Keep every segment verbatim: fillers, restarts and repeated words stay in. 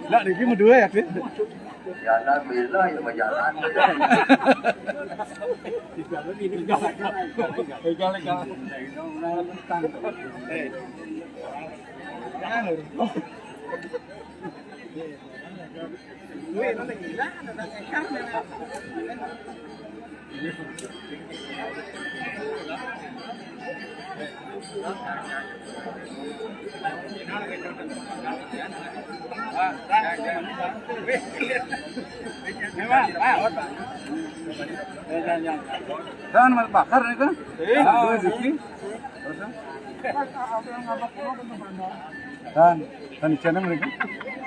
Lah, niki medue ya, Dik? Ya, nah, bila ya berjalan. Jangan, Mas, bakar nih kan? Iya. Kan, kan di sana mereka.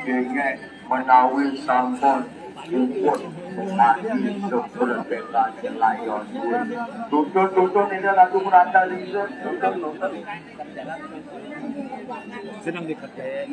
Dengek menawi sampun puput mati seperti layon. Tuntun-tuntun ini lagu merata lisan. Tuntun-tuntun. Sedang dikerjain.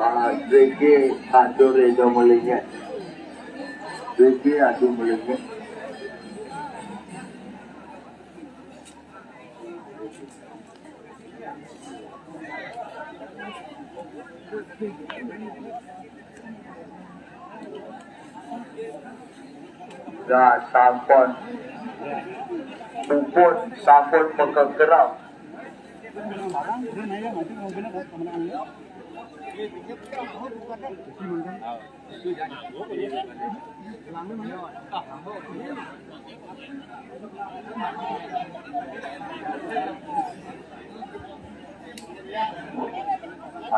Ah, Riki atur itu melingit. Riki atur melingit. Dah sampun puput, sampun pekekerap.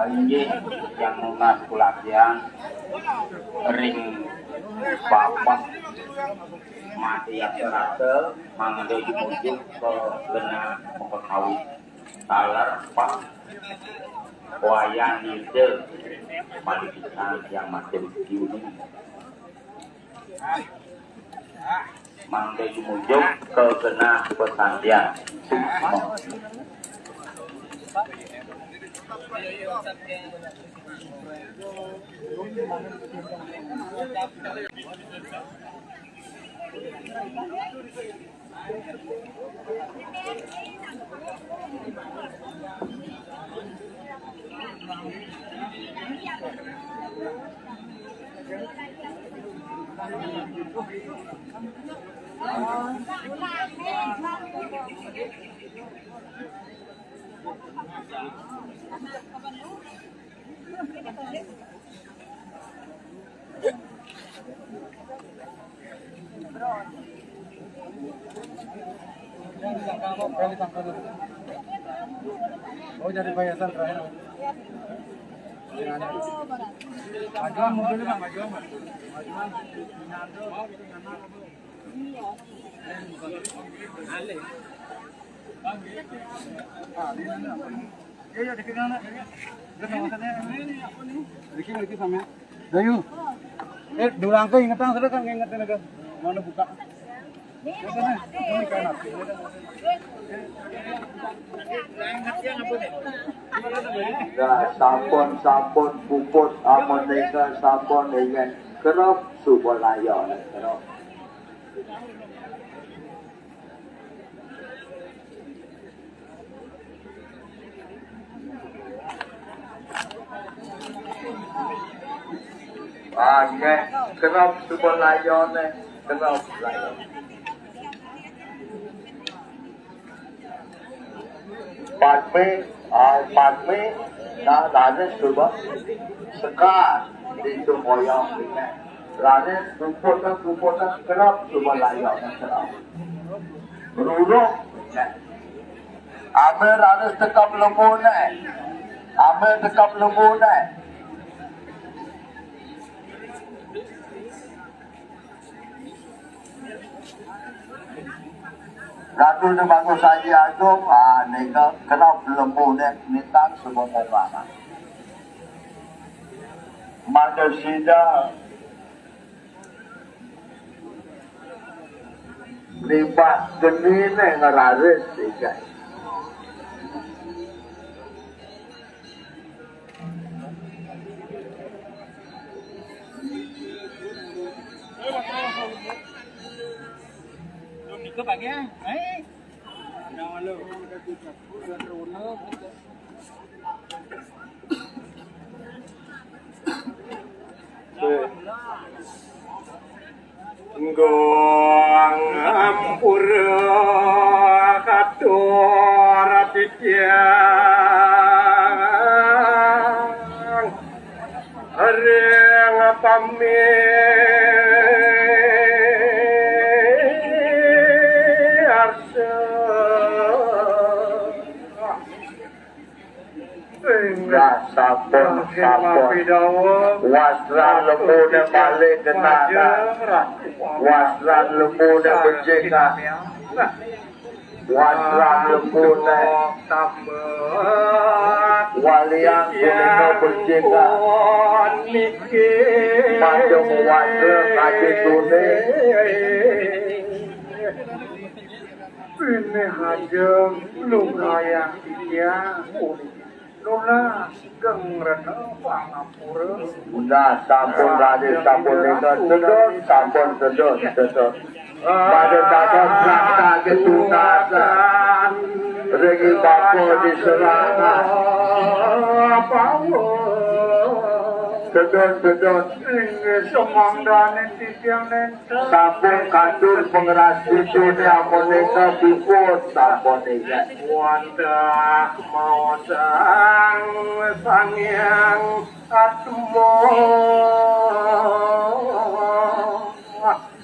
Inggih, yang nunas kula tiyang ring Bapak Matias Rata, mangda jumujug ka genah makawi taler Pak Wayan Nirda, malibatan yang matur juni. Mangda jumujug ka genah pasandian. Oh, jadi Pak Yasan terakhir. Majuan mundur, Pak, majuan, Pak. Majuan. Iya, iya, dikit, Nak. Dikit, dikit, sama. Dayu. Eh, durang ke ingetan, sudah kan ingetin aja. Mana buka? Nah, sampun, sampun, puput, amun nika sampun, ingin kerep, suba layon, kerep. Ah, nggih, kerep suba layone, kerep layon. Padmi, ah, padmi, nah, raris suba sekar, ditu moyong, raris puput, puput, kerep suba layone, kerep. Ruruk, nah. Ame raris tekep lembune. Ame tekep lembune. Ratu Déwagung Aji Agung, ah, nika kena lembune nitang semua orang. Manusia limbah genine ngeraris tiga. Belum ikut pagi, eh? Jangan lu. Nggo ngampura katur titiang ring pami arsa. Nah, sampun, sampun. Wastra lembune malih genah. Wastra lembune becik, nah. Wastra lembune. Walian kuning becik, nah. Panjang wastra kaji kuning. Ini hajeng lumayan titiang. Nunas geng rena pangampura. Nah, sampun raris, sampun nika sedot, sampun sedot, sedot. Pada dados rasa ketunasan. Regi bapa diserahkan. Sedot, sedot. Inggih semangdane titiang nenten. Sampun katur pangrastitune amunika puput sapunika. Wantah maosang Sang Hyang Atma.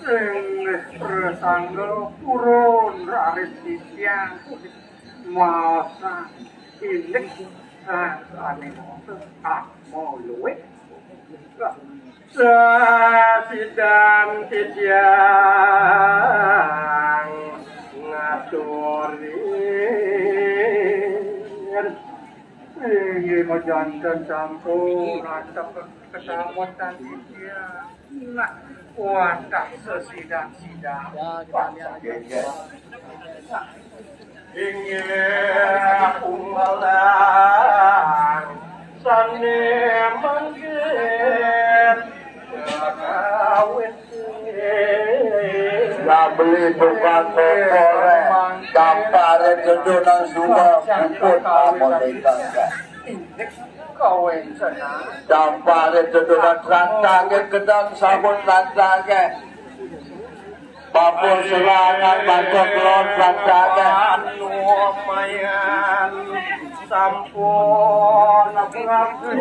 Inggih prasangga purun raris titiang. Maosang indik sang ane wonten atma luwih. Sasidan titiang ngaturin. Inggih majanten sampun nantep kesamutan titiang. Nah, wantah sesidan-sidan. Ya, kita lihat aja. Inggih umbalang sane mangkin kawit. Lah beli tukang kompor, eh. Dampare jodoh nang sumber, buput amun ingkang. Indik kawentenan. Dampare jodoh nang trantange gedang sampun trantange. Babon serangan, banjur kelon, berantakan. Lumayan sampun rapi.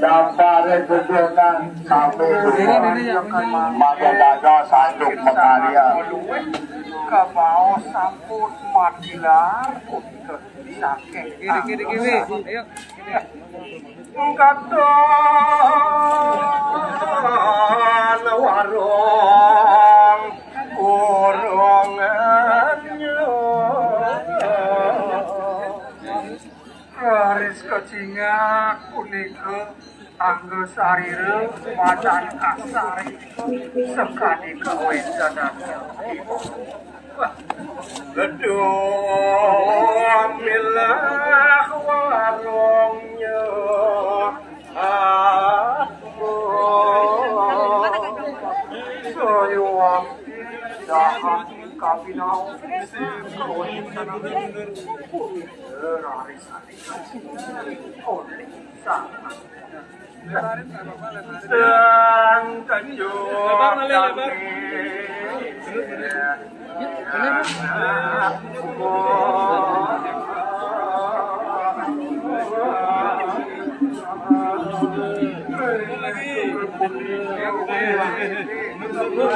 Dampare bedonan sami. Mangga dados sanduk makarya. Kabaos sampun matilar. Saking kiri, kiri, kiri. Ayo. Katon warung urungannya. Raris kacingak punika angga sarira madan kasari sekadi kawentenan. Aduh, milah warungnya. Aduh, saya wakil dahat kabinau. Raris. Lebar, lebar.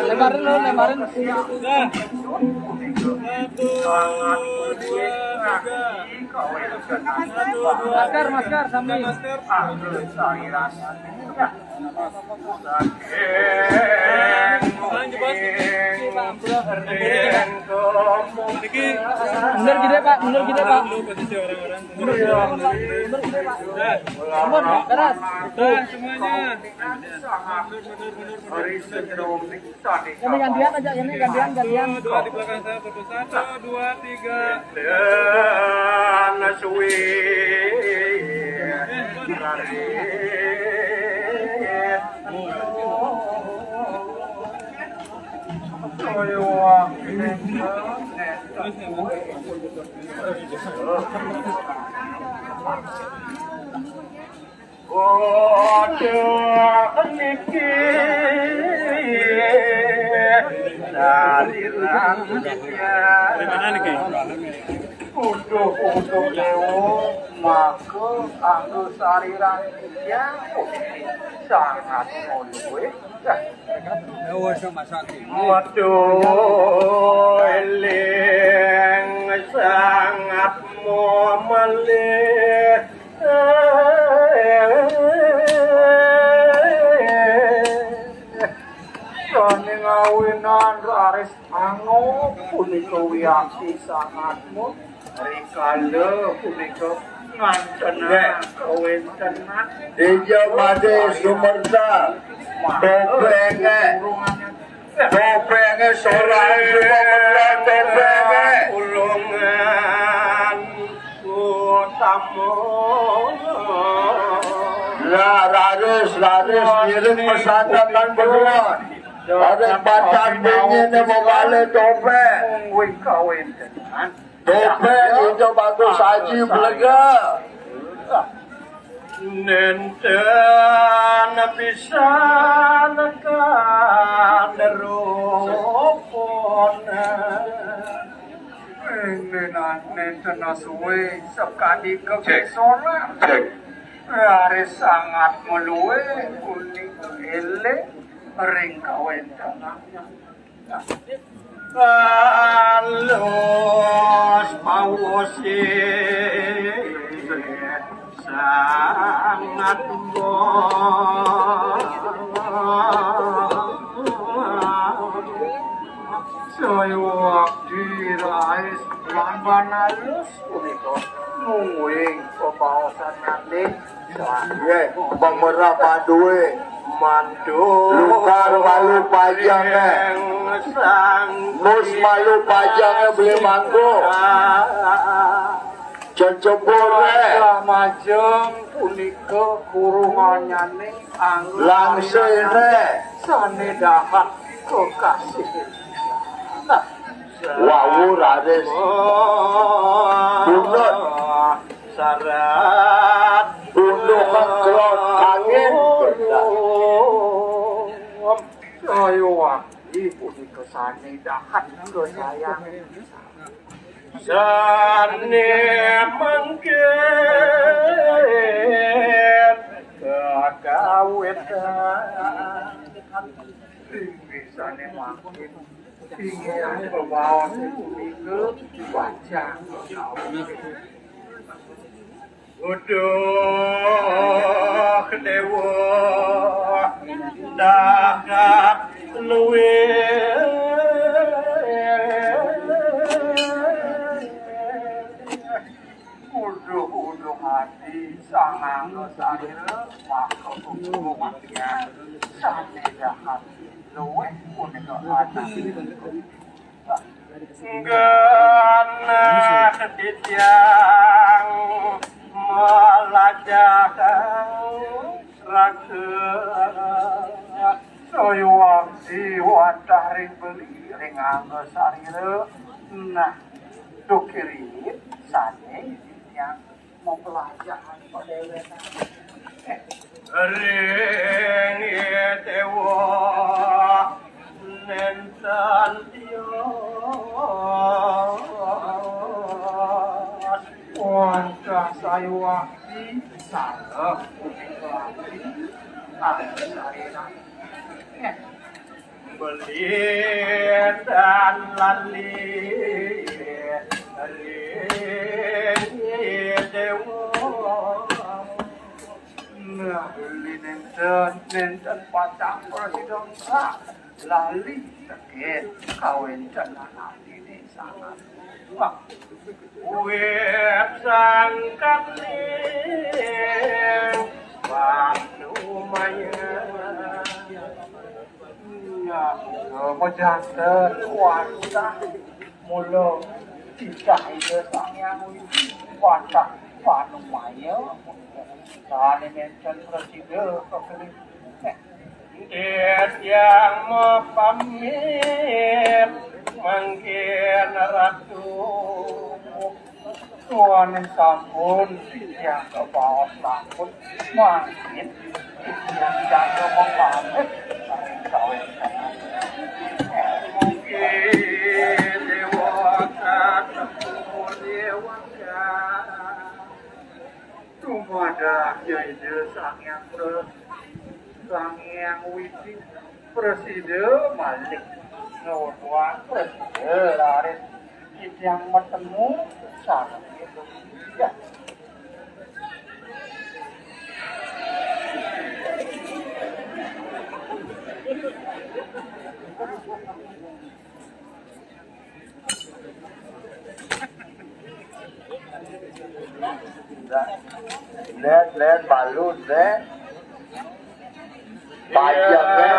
Lebarin, lo, lebarin. Satu, dua, tiga. Masker, masker, sami. Masker. Mundur gede, Pak, mundur gede, Pak. Mundur gede, Pak. Mundur gede, Pak. Ampun, Pak, keras. Nah, semuanya. Ini gantian aja, ini gantian, gantian. Satu, dua, di belakang saya, satu, satu, dua, tiga. Waduh, niki. Dari mana niki? Uduh-uduh dewa, maka anggo sariran dia sangat mulue. Waduh, eling sangat memelih. Sane ngawinan raris ango punika wiakti sangatmu. Rikala punika nganten kawentenan. Inggih badhe sumerta. Topenge. Topenge soran sumerta topenge. Ulungan utama. Lah, raris, raris ngiring pesantren berdua. Raris bacan dingin mau balik topeng. Mungguing kawentenan. Topeng itu bagus saji belega. Nenten pisan kanerupon. Nenten, nenten suwe sakadi kekesolan. Cek. Hari sangat meluwe kuning ele ring kawentenan. Alus pawusi sangat mo. Saya wakti rais lamban alus punika mungguing pebaosan nanding. Nggih, pemerah paduwe. Mantu. Lukar malu pajange. Mus malu pajange beli mangko. Cecebure. Majeng punika kurunganyane anggo langsene. Sane dahat kekasih. Nah, wau raris. Bunut. Sarat. Bunut kelon angin. Ayo, wah, ibu ni kesane dahat kesayang. Sane mangkin kakawetan. Sane mangkin inggihan bebaos punika baca. Uduh dewa dahat luwih. Uduh-uduh ati sang angga sarira, maka hubungan sane dahat luwih punika anak. Genah titiang melajah raga. Saya wangsi wantah ring beli ring angga sarira. Nah, duh kirit sane titiang mapelajahan padewetan. Ring dewa nenten tios. Wantah saya wangsi salah punika ati. Ati sarira. Beli dan lali. Dan nenten patang persidang lali tegeh kawentenan atine sangat. Wah, wit sangkane Panumaya. Ya, mejanten kuasa mula titah Ida Sang Hyang Widi kuasa Panumaya. Sane nenten prasida kekeling. Titiang mapamit mangkin Ratu. Tuaning sampun titiang kabaos sampun mangkin titiang jaga mapamit. Mungkin dewata, dewata. Dumadak ya Ida Sang Hyang Pra-, Sang Hyang Widi prasida malih ngwetuang prasida laris titiang matemu sareng Ida. Ya. Lihat, lihat, balut, lihat. Panjang, lihat.